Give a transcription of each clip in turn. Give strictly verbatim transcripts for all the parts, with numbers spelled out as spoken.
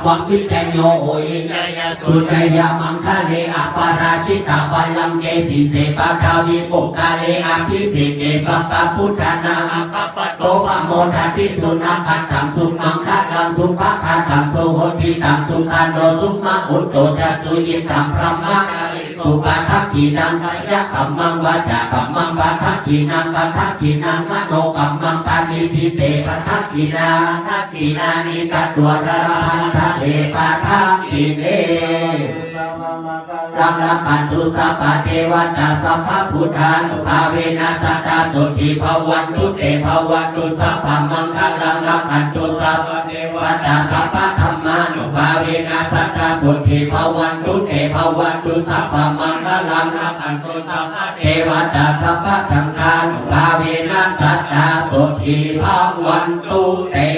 Vijayo hohi jayassu jayamaṅgale, aparājitapallaṅke sīse paṭhavipokkhare, abhiseke sabbabuddhānaṃ aggappatto pamodati. Sunakkhattaṃ sumaṅgalaṃ supabhātaṃ suhuṭṭhitaṃ, sukhaṇo sumuhutto ca suyiṭṭhaṃ brahmacārisu, padakkhiṇaṃ kāyakammaṃ vācākammaṃ padakkhiṇaṃ, padakkhiṇaṃ manokammaṃ paṇidhī te padakkhiṇā. Dakkhiṇāni katvāna labhantatthe padakkhiṇe. Rakkhantu sabbadevatā sabbabuddhānubhāvena sadā sotthī bhavantu te. Bhavatu sabbamaṅgalaṃ, rakkhantu sabbadevatā sabbadhammānubhāvena sadā sotthī bhavantu te. Bhavatu sabbamaṅgalaṃ, rakkhantu sabbadevatā sabbasaṅghānubhāvena sadā sotthī bhavantu te.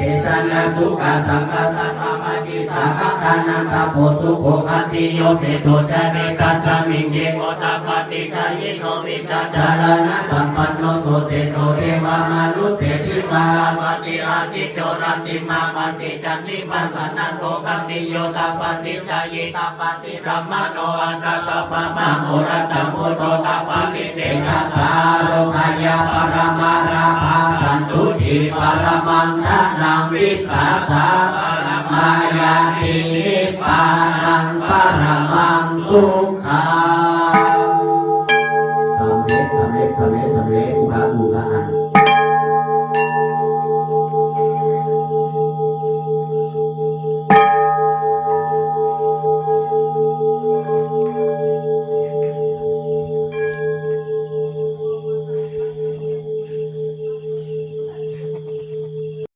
Tesaṃ na sukā saṅghassa samādhisā, paggaṇhāta pho sukho khantiyosito ca. Netassāmiṃ ye gotapādi, jhāyino vijjācaraṇasampanno, so seso devamānuse dīvā rappati, ādicco rattimābhāti candimā sannaddho, khantiyā tapati jhāyī tapati brāhmaṇo. Atha sabbamahorattaṃ buddho tapati tejasā. Ārogyaparamā lābhā, santuṭṭhī paramaṃ dhanaṃ, vissāsaparamā ñātī, nibbānaṃ paramaṃ sukhaṃ.